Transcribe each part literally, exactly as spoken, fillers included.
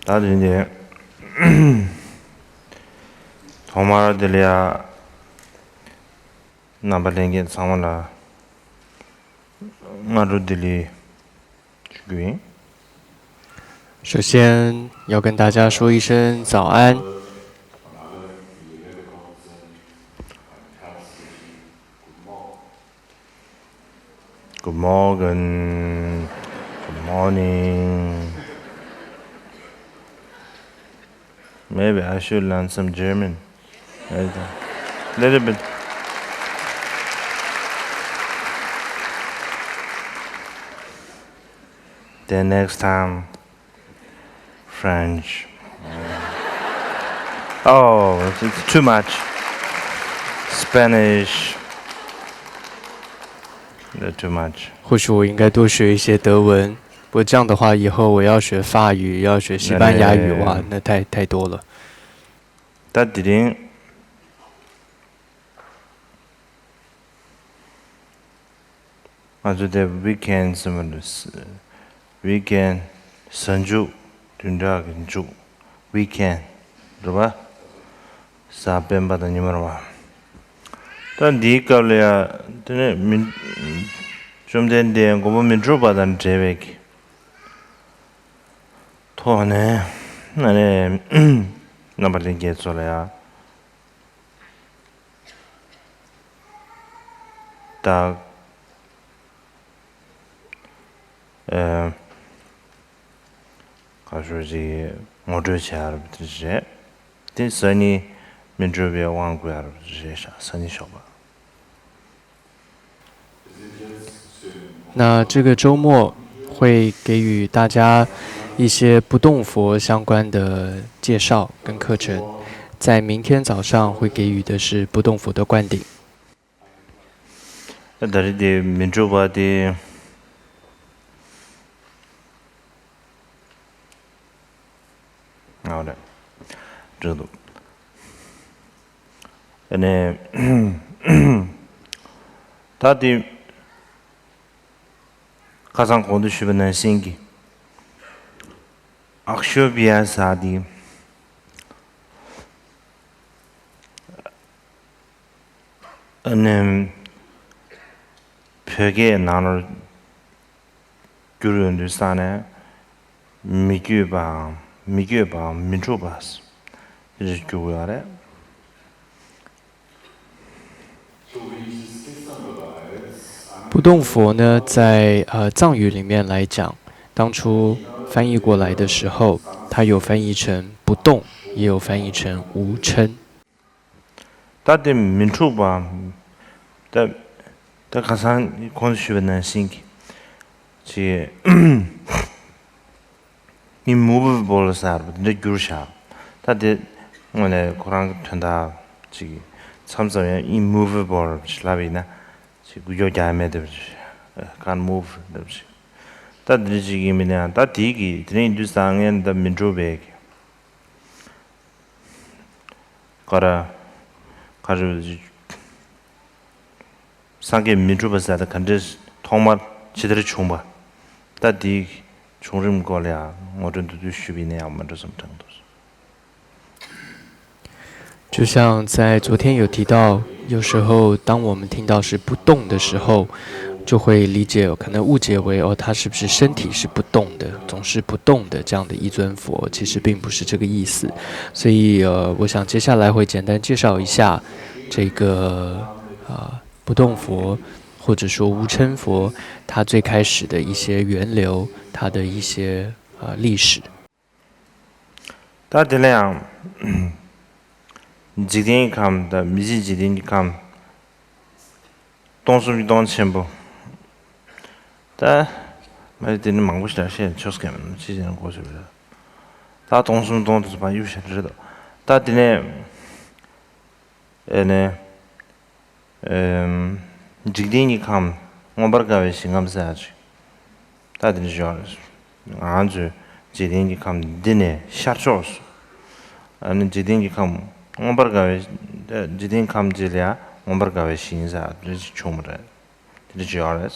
ད་དེ་འདི་ཐོག་མར་དེ་ལ་ཡ་རྣམ་པ་ལྷན་རྒྱས་ཚང་མ་ལ་སྔ་དྲོ་བདེ་ལེགས་ཞུ་རྒྱུ་ཡིན། 首先要跟大家说一声早安。 Good morning. Good morning. Maybe I should learn some German. A little bit. Then next time, French. Oh, it's too much. Spanish. Too much. 或许我应该多学一些德文，不过这样的话，以后我要学法语，要学西班牙语，哇，那太太多了。 ད་དེ་རིང་ང་ཚོ་དེ་weekend ཟེར་མ་འདུག weekend གཟའ་མཇུག་བདུན་ཕྲག་གི་མཇུག weekend རེད་པ། གཟའ་སྤེན་པ་དང་ཉི་མ་རེད་པ། ད་འདིའི་སྐབས་ལ་ཡ་དེ་ནས་མི་བཅོམ་ལྡན་འདས་མགོན་པོ་མི་འཁྲུགས་པ་དང་འབྲེལ་བའི་ཐོག་ནས་ཨ་ནི་རྣམ་པ་ལྷན་རྒྱས་ཚོ་ལ་ཡ། ད་ཨ་ཁ་ཤོ་ཅིག་ངོ་སྤྲོད་བྱེད་ཡ་རབས་དེ་རེད། དེ་གཟའ་ཉི་མི་འགྲོ་བའི་དབང་བསྐུར་ཡ་རབས་རེད་ཤག་གཟའ་ཉི་ཤོག་པ། 那这个周末会给予大家一些不动佛相关的介绍跟课程，在明天早上会给予的是不动佛的灌顶。 ད་རེས་དེ་མི་འགྲོ་བ་དེ། ཨ་རེད། འགྲོ་འདུག་ཨ་ནི། ད་དེ། ཁ་སང་གོང་དུ་ཞུས་པ་ནང་བཞིན་གྱི། ཨག་ཤོ་བི་ཡ་ས་དེ། ཨ་ནི། བོད་སྐད་ནང་ལ་བསྒྱུར་ཡོང་དུས་ས་ནས། མི་བསྐྱོད་པའམ་མི་བསྐྱོད་པའམ་མི་འཁྲུགས་པ། དེ་འདྲ་བསྒྱུར་དགོས་ཡ་རེད། 不动佛呢，在呃藏语里面来讲，当初翻译过来的时候，它有翻译成不动，也有翻译成无称。 ད་དེ་མི་འཁྲུགས་པ། ད་ད་ཁ་སང་གོང་དུ་ཞུས་པ་ནང་བཞིན་གྱི། ཅིག immovable ཟེར་བ་དེ་འདྲ་བསྒྱུར་བཞག་ད་དེ་དངོས་གནས་ཁོ་རང་གི་དོན་དག་ཅིག་མཚམས་མཚམས་ཡང་immovable ཞེས་ལབ་ཡིན་ན་ཅིག་འགུལ་སྐྱོད་རྒྱག་ཡ་མེད་འདྲ་པོ་ཅིག can't move འདྲ་པོ་ཅིག་ད་དེ་འདྲ་ཅིག་ཡིན་མིན་ཡང་ད་དེ་གི་དེ་རིང་དུས་སང་ངས་ད་མི་འགྲོ་བའི་གི་ག་རེ། ག་རེ། སངས་རྒྱས་མི་འཁྲུགས་པ་ཟེར་ད་ག་འདྲས་ཐོག་མར་ཇི་ལྟར་བྱུང་བ། ད་འདིའི་བྱུང་རིམ་སྐོར་ལ་ཡང་ངོ་སྤྲོད་མདོར་བསྡུས་ཞུས་པ་ཡིན་ན་ཡང་མ་འགྲོ་བསམ་དྲན་འདུག 就像在昨天有提到，有时候当我们听到是不动的时候，就会理解，可能误解为哦，他是不是身体是不动的，总是不动的这样的一尊佛，其实并不是这个意思。所以呃，我想接下来会简单介绍一下这个啊、不动佛或者说无称佛，它最开始的一些源流，它的一些啊、历史。 ད་དེ་ལ་ཡང་འཇིག་རྟེན་གྱི་ཁམས་དང་མི་མཇེད་འཇིག་རྟེན་གྱི་ཁམས། སྟོང་གསུམ་གྱི་སྟོང་ཆེན་པོ། ད་མ་རེད་དེ་ནི་མང་པོ་ཞིག་བཤད་ཆོག་སྐད་མི་ཅི་བྱས་ན་གོ་ཆོད་པ་རེད། ད་སྟོང་གསུམ་སྟོང་དེ་ཚོ་ཕར་གཡུག་བཞག་རེད་དོ། ད་དེ་ནས་ཨེ་ནས། ཨེམ། འཇིག་རྟེན་གྱི་ཁམས་མངོན་པར་དགའ་བའི་ཞིང་ཁམས་ཟེར་ཡག་ཅིག་ད་དེ་འདྲ་ཞིག་ཡོད་རེད། ང་ཚོས་འཇིག་རྟེན་གྱི་ཁམས་འདི་ནས་ཤར་ཕྱོགས་སུ། ཨ་ནི་འཇིག་རྟེན་གྱི་ཁམས་མངོན་པར་དགའ་བའི་འཇིག་རྟེན་ཁམས་ཅིག་ལ་ཡང་མངོན་པར་དགའ་བའི་ཞིང་ཟེར་ཡག་དེ་འདྲ་ཞིག་བྱུང་བ་རེད། དེ་འདྲ་ཞིག་ཡོད་རེད།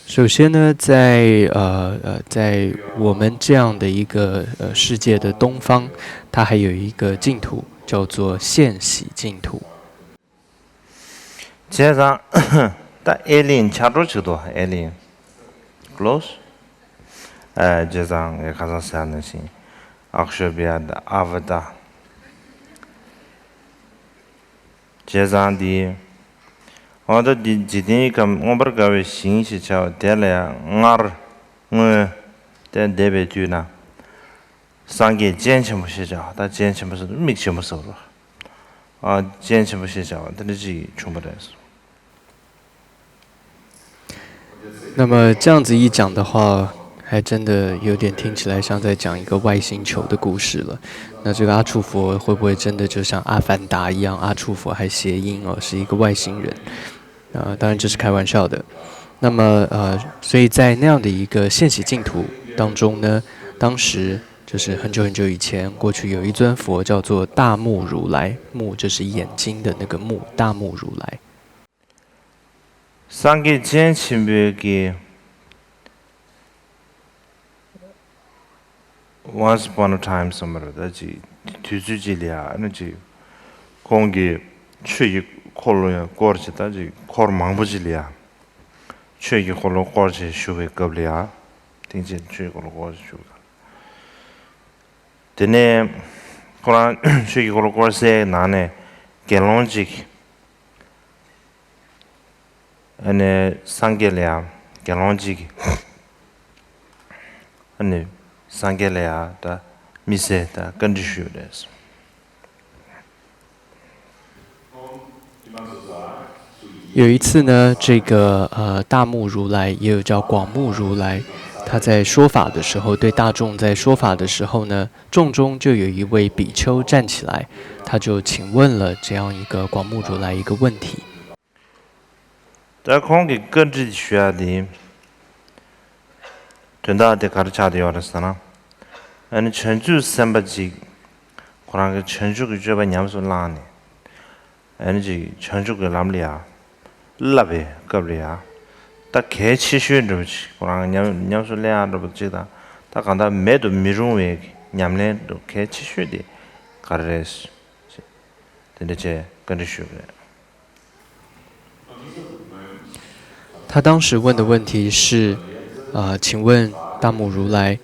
首先呢，在呃呃，在我们这样的一个呃世界的东方，它还有一个净土叫做现喜净土。 བྱས་ཙང་ད་ཨེ་ལིན་ཆ་འགྲོ་ཆེད་དུ་ཨེ་ལིན་ཀློ་སི་ཨ་བྱས་ཙང་ངས་ཁ་སང་ཟེར་ནང་བཞིན་ཨག་ཤོ་བི་ཡ་ད་ཨ་བ་ད། བྱས་ཙང་འདི་འོ་ད་འདི་འཇིག་རྟེན་གྱི་ཁམས་མངོན་པར་དགའ་བའི་ཞིང་ཞེས་བྱ་བ་དེ་ལ་ཡང་སྔར་སྔོན་ཏེ་འདས་པའི་དུས་ན། སངས་རྒྱས་སྤྱན་ཆེན་པོ་ཞེས་བྱ་བ་དང་སྤྱན་ཆེན་པོ་ཟེར་དུས་མིག་ཆེན་པོ་ཟེར་བ། ཨ་སྤྱན་ཆེན་པོ་ཞེས་བྱ་བ་འདི་འདྲ་ཅིག་བྱུང་བ་རེད། 那么这样子一讲的话，还真的有点听起来像在讲一个外星球的故事了。那这个阿处佛会不会真的就像《阿凡达》一样？阿处佛还谐音哦，是一个外星人。啊、当然这是开玩笑的。那么呃，所以在那样的一个现喜净土当中呢，当时就是很久很久以前，过去有一尊佛叫做大目如来，目就是眼睛的那个目，大目如来。 སངས་རྒྱས་སྤྱན་ཆེན་པོའི་གི་once upon a time ཟེར་བ་རེད་ད། ཅིག་དུས་ཚོད་ཅིག་ལ་ཡ་ཨ་ནི་ཅིག་ཁོང་གི་ཆོས་ཀྱི་འཁོར་ལོ་ཡང་བསྐོར་ཅིག་ད་ཅིག་འཁོར་མང་པོ་ཅིག་ལ་ཡ་ཆོས་ཀྱི་འཁོར་ལོ་བསྐོར་ཅིག་བཞུགས་པའི་སྐབས་ལ་ཡ། སྟིང་ཆེན་ཆོས་ཀྱི་འཁོར་ལོ་བསྐོར་ཅིག་བཞུགས་པའི་སྐབས་ལ། དེ་ནས་ཁོ་རང་ཆོས་ཀྱི་འཁོར་ལོ་བསྐོར་སའི་ནང་ནས་དགེ་སློང་ཅིག་ཨ་ནི་སངས་རྒྱས་ལ་ཡང་དགེ་སློང་གཅིག་གིས་ཨ་ནི་སངས་རྒྱས་ལ་ཡང་ད་མི་ཟེར་ད་བཀའ་འདྲི་ཞུས་པ་རེད། 有一次呢，这个呃大目如来，也有叫广目如来，他在说法的时候，对大众在说法的时候呢，众中就有一位比丘站起来，他就请问了这样一个广目如来一个问题。 ད་ཁོང་གིས་བཀའ་འདྲི་ཞུ་ཡ་དེ་དོན་དག་དེ་ག་རེ་ཆགས་བསྡད་ཡོད་རེད་ཟེར་ན། ཨ་ནི་བྱང་ཆུབ་སེམས་དཔའ་ཅིག་ཁོ་རང་གིས་བྱང་ཆུབ་ཀྱི་སྤྱོད་པ་ཉམས་སུ་བླངས་ནས་ཨ་ནི་ཅིག་བྱང་ཆུབ་ཀྱི་ལམ་ལ་ཡ་བསླབ་པའི་སྐབས་ལ་ཡ་ད་གལ་ཆེ་ཤོས་འདྲ་པོ་ཅིག་ཁོ་རང་ཉམས་ཉམས་སུ་ལེན་ཡ་འདྲ་པོ་ཅིག་དང་ད་གང་ལྟར་མེད་དུ་མི་རུང་བའི་ཉམས་ལེན་དུ་གལ་ཆེ་ཤོས་དེ་ག་རེ་རེད་ཅེས་དེ་འདྲ་བྱས་བཀའ་འདྲི་ཞུས་པ་རེད། 他当时问的问题是，呃，请问大目如来，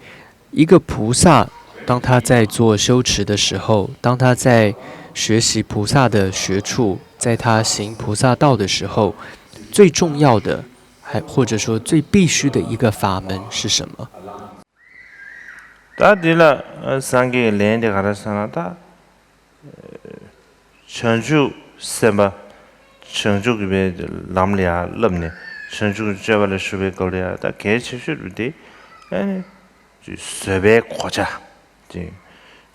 一个菩萨，当他在做修持的时候，当他在学习菩萨的学处，在他行菩萨道的时候，最重要的，还或者说最必须的一个法门是什么？ ད་འདི་ལ་སངས་རྒྱས་ཀྱི་ལན་དེ་ག་རེ་ཟེར་ན་ད། བྱང་ཆུབ་སེམས་དཔའ་བྱང་ཆུབ་ཀྱི་ལམ་ལ་ཡར་བསླབས་ནས་བྱང་ཆུབ་ཀྱི་སྤྱོད་པ་ལ་ཞུགས་པའི་སྐབས་ལ་ཡང་ད་གལ་ཆེ་ཤོས་རུ་དེ་ཨ་ནི་བཟོད་པའི་གོ་ཆ་དེ་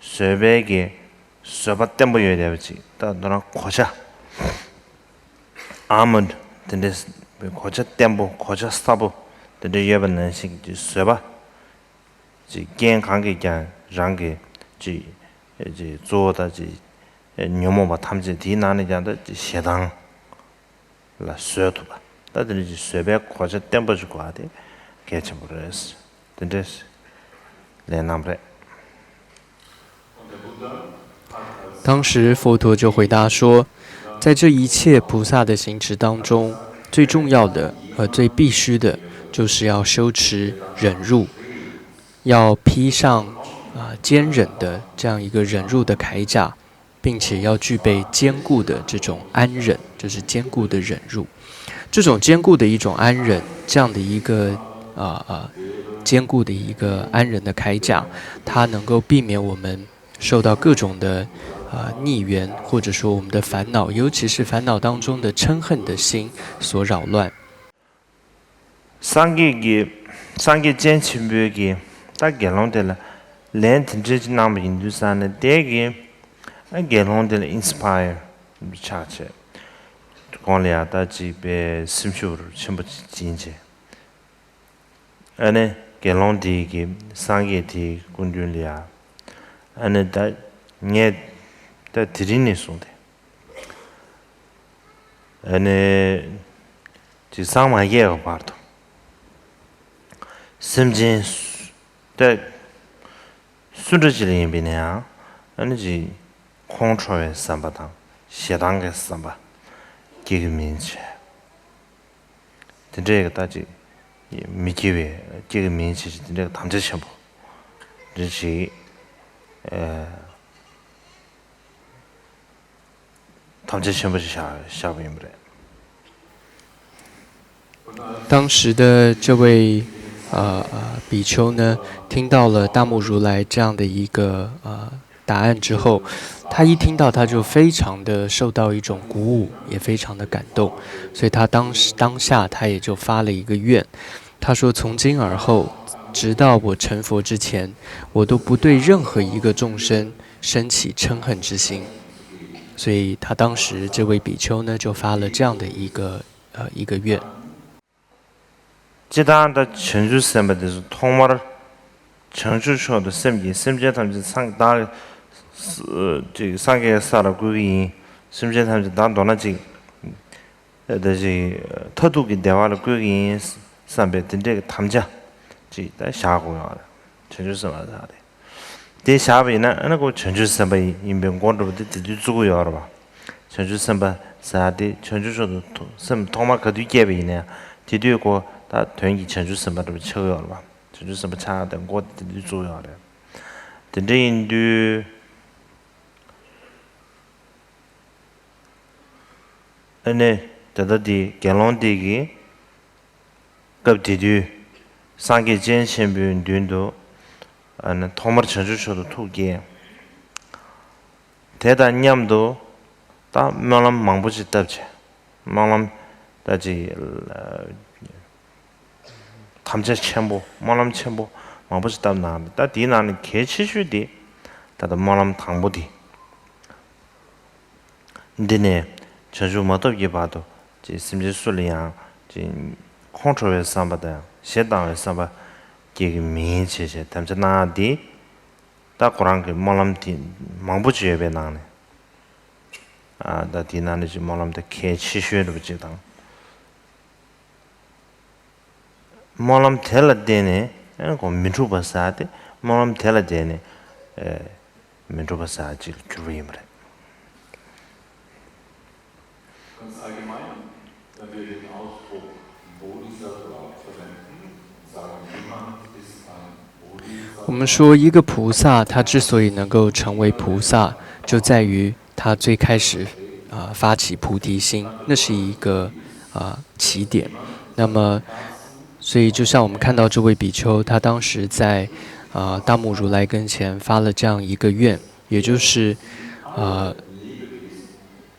བཟོད་པའི་གི་བཟོད་པ་བརྟན་པོ་ཡོད་བསྡད་པ་ཅིག་ད་མདོར་ན་གོ་ཆ་ཨ་མ་དེ་འདྲའི་གོ་ཆ་བརྟན་པོ་གོ་ཆ་ས་པོ་དེ་འདྲ་ཡོད་པ་ནང་བཞིན་གྱི་བཟོད་པ། ཅིག་རྐྱེན་གང་གིས་ཀྱང་རང་གི་ཅིག་ཅིག་གཙོ་བོ་དང་ཅིག་ཉོན་མོངས་པ་ཐམས་ཅད་དེའི་ནང་ནས་ཀྱང་ད་ཅིག་ཞེ་སྡང་ལ་བཟོད་ཐུབ་པ་ད་དེ་འདྲ་ཅིག་བཟོད་པའི་གོ་ཆ་བརྟན་པོ་ཅིག་དགོས་པ་དེ་གལ་ཆེན་པོ་རེད། དེ་འདྲས་ལན་གནང་བ་རེད། 当时佛陀就回答说，在这一切菩萨的行持当中，最重要的和最必须的，就是要修持忍辱，要披上啊坚忍的这样一个忍辱的铠甲，并且要具备坚固的这种安忍，就是坚固的忍辱。这种坚固的一种安忍，这样的一个啊啊坚固的一个安忍的铠甲，它能够避免我们 受到各种的啊逆缘，或者说我们的烦恼，尤其是烦恼当中的嗔恨的心所扰乱。 སངས་རྒྱས་ཀྱི་སངས་རྒྱས་སྤྱན་ཆེན་པོས་ཀྱི་ད་དགེ་སློང་དེ་ལ་ལན་དེ་འདྲས་ཅིག་གནང་བ་ཡིན་དུས་ཙང་ནས་དེ་གི་ཨ་དགེ་སློང་དེ་ལ་ཨིན་སི་པ་ཡར་ཆགས་བྱས་ཁོང་ལ་ཡང་ད་ཅིག་པའི་སེམས་ཤུགས་ཆེན་པོ་ཅིག་སྦྱིན་བྱས། ཨ་ནི་དགེ་སློང་དེ་གིས་སངས་རྒྱས་དེའི་སྐུ་མདུན་ལ་ཡ། ཨ་ནི་ད་ངས་ད་དེ་རིང་ནས་བཟུང་སྟེ། ཨ་ནི་ཅིག་སངས་མ་རྒྱས་པ་བར་དུ། སེམས་ཅན་སུ་ད་སུ་འདྲ་ཅིག་ལ་ཡིན་པ་ཡིན་ན་ཡང་ཨ་ནི་ཅིག་ཁོང་ཁྲོ་བའི་བསམ་པ་དང་ཞེ་སྡང་གི་བསམ་པ་སྐྱེ་གི་མིན་བྱས། དེ་འདྲའི་གི་ད་ཅིག་མི་སྐྱེ་བའི་སྐྱེ་གི་མིན་བྱས་ཅིག་དེ་འདྲའི་གི་དམ་བཅའ་ཆེན་པོ་འདི་ཅིག་ཨ། དམ་བཅའ་ཆེན་པོ་ཞིག་བཞག་བཞག་པ་ཡིན་པ་རེད། 当时的这位呃呃比丘呢，听到了大目如来这样的一个呃答案之后，他一听到他就非常的受到一种鼓舞，也非常的感动，所以他当时当下他也就发了一个愿，他说：“从今而后，直到我成佛之前，我都不对任何一个众生升起嗔恨之心。”所以他当时这位比丘呢，就发了这样的一个呃一个愿。 སྤྱིར་བཏང་ད་བྱང་ཆུབ་སེམས་དཔའ་དེ་ཚོ་ཐོག་མར་བྱང་ཆུབ་མཆོག་ཏུ་སེམས་བསྐྱེད། སེམས་ཅན་ཐམས་ཅད་སངས་བདག་ཅིག་སངས་རྒྱས་ས་ལ་བཀོད་ཀྱི་ཡིན། སེམས་ཅན་ཐམས་ཅད་བདག་མདོར་ན་ཅིག་ད་ཅིག་མཐར་ཐུག་གི་བདེ་བ་ལ་བཀོད་ཀྱི་ཡིན་བསམ་པའི་དེ་འདྲའི་གི་དམ་བཅའ་ཅིག་ད་བཞག་དགོས་ཡོད་རེད། བྱང་ཆུབ་སེམས་དཔའ་དེ་ཚོ་ལ་དེ་བཞག་པ་ཡིན་ན་ཨ་ནི་ཁོ་བྱང་ཆུབ་སེམས་དཔའ་ཡིན་པའི་མགོ་འདྲ་པོ་དེ་དེ་དུས་བཙུགས་ཀྱི་ཡོད་རེད་པ། བྱང་ཆུབ་སེམས་དཔའ་ཟེར་ཡ་དེ་བྱང་ཆུབ་མཆོག་ཏུ་སེམས་ཐོག་མ་ག་དུས་སྐྱེས་པ་ཡིན་ནའང་དེ་དུས་ཁོ་ད་དོན་གྱི་བྱང་ཆུབ་སེམས་དཔའ་འདྲ་པོ་ཆགས་ཀྱི་ཡོད་རེད་པ། བྱང་ཆུབ་སེམས་དཔའ་ཆགས་ཡ་དེ་མགོ་དེ་དུས་བཙུགས་ཀྱི་ཡོད་རེད། དེ་འདྲ་ཡིན་དུས་ཨ་ནི་ད་ལྟ་དེ་དགེ་སློང་དེ་གིས་སྐབས་དེ་དུས་སངས་རྒྱས་སྤྱན་ཆེན་པོའི་མདུན་དུ་ཨ་ནི་ཐོག་མར་བྱང་ཆུབ་མཆོག་ཏུ་ཐུགས་བསྐྱེད། དེ་དང་མཉམ་དུ་ད་སྨོན་ལམ་མང་པོ་ཅིག་བཏབ་བྱས། སྨོན་ལམ་ད་ཅིག་དམ་བཅའ་ཆེན་པོ་སྨོན་ལམ་ཆེན་པོ་མང་པོ་ཅིག་བཏབ་གནང་། ད་དེའི་ནང་ནས་གལ་ཆེ་ཤོས་དེ་ད་ལྟ་སྨོན་ལམ་དང་པོ་དེ། འདི་ནས་བྱང་ཆུབ་མ་ཐོབ་ཀྱི་བར་དུ་ཅིག་སེམས་ཅན་སུ་ལ་ཡང་ཅིག་ཁོང་ཁྲོ་བའི་བསམ་པ་དང་ཞེ་སྡང་བའི་བསམ་པ་སྐྱེ་གི་མིན་བྱས་བྱས་དམ་བཅའ་གནང་ཡ་དེ། ད་ཁོ་རང་གི་སྨོན་ལམ་དེ་མང་པོ་ཅིག་ཡོད་པའི་ནང་ནས། ཨ་ད་དེའི་ནང་ནས་ཅིག་སྨོན་ལམ་དེ་གལ་ཆེ་ཤོས་འདྲ་པོ་ཅིག་དང་། སྨོན་ལམ་དེ་ལ་བརྟེན་ནས་ཨ་ཁོ་མི་འཁྲུགས་པ་ཟེར་ཏེ་སྨོན་ལམ་དེ་ལ་བརྟེན་ནས་ཨེ་མི་འཁྲུགས་པ་ཟེར་ཅིག་ལ་གྱུར་པ་ཡིན་པ་རེད།我们说，一个菩萨他之所以能够成为菩萨，就在于他最开始啊、发起菩提心，那是一个啊、起点。那么，所以就像我们看到这位比丘，他当时在啊、大目如来跟前发了这样一个愿，也就是啊、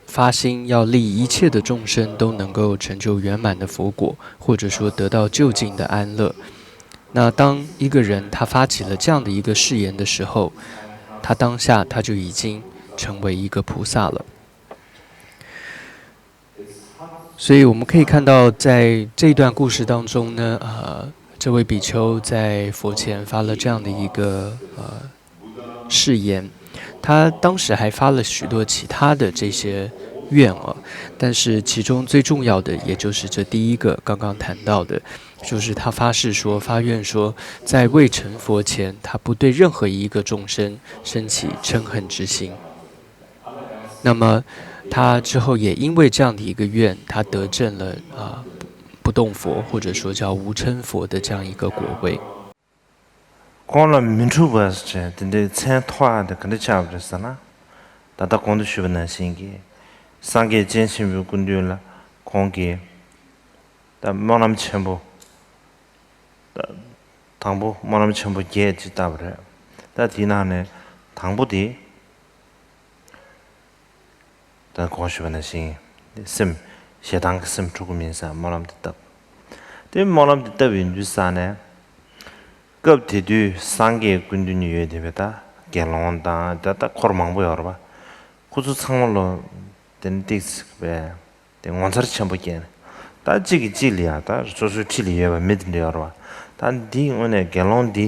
发心要利一切的众生都能够成就圆满的佛果，或者说得到究竟的安乐。那当一个人他发起了这样的一个誓言的时候，他当下他就已经成为一个菩萨了。所以我们可以看到，在这一段故事当中呢，呃，这位比丘在佛前发了这样的一个呃誓言，他当时还发了许多其他的这些愿望，但是其中最重要的，也就是这第一个刚刚谈到的，就是他发誓说、发愿说，在未成佛前，他不对任何一个众生升起嗔恨之心。那么，他之后也因为这样的一个愿，他得证了啊、不动佛，或者说叫无嗔佛的这样一个果位。ཁོང་ལ་མི་འཁྲུགས་པ་ཟེར་དེ་འདྲའི་མཚན་ཐོགས་ཡ་དེ་ག་འདྲ་ཆགས་པ་རེད་ཟེར་ན། ད་ལྟ་གོང་དུ་ཞུས་པ་ནང་བཞིན་གྱི་སངས་རྒྱས་སྤྱན་ཆེན་པོའི་སྐུ་མདུན་ལ་ཁོང་གིས་ད་སྨོན་ལམ་ཆེན་པོ་ད་དང་པོ་སྨོན་ལམ་ཆེན་པོ་བརྒྱད་ཅིག་བཏབ་པ་རེད། ད་དེའི་ནང་ནས་དང་པོ་དེ། ད་གོང་ཞུས་པ་ནང་བཞིན་སེམས་ཞེ་སྡང་གི་སེམས་འཁྲུག་གི་མིན་ཟེར་སྨོན་ལམ་དེ་བཏབ། དེ་སྨོན་ལམ་དེ་བཏབ་ཡོང་དུས་ཙ་ནས་སྐབས་དེ་དུས་སངས་རྒྱས་སྐུ་མདུན་ཡོད་བསྡད་པའི་ད་དགེ་སློང་དང་ད་ལྟ་འཁོར་མང་པོ་ཡོད་རེད་པ། ཁོ་ཚོ་ཚང་མ་ལོ་དེ་ནི་ཏིག་ཙིག་པས་དེ་ངོ་མཚར་ཆེན་པོ་སྐྱེས་ནས་ད་གཅིག་གིས་གཅིག་ལ་ཡང་ད་སོ་སོའི་འཁྲིས་ལ་ཡོད་པ་མི་དེ་འདྲ་ཡོད་རེད་པ། ད་འདི་དངོས་གནས་དགེ་སློང་འདི།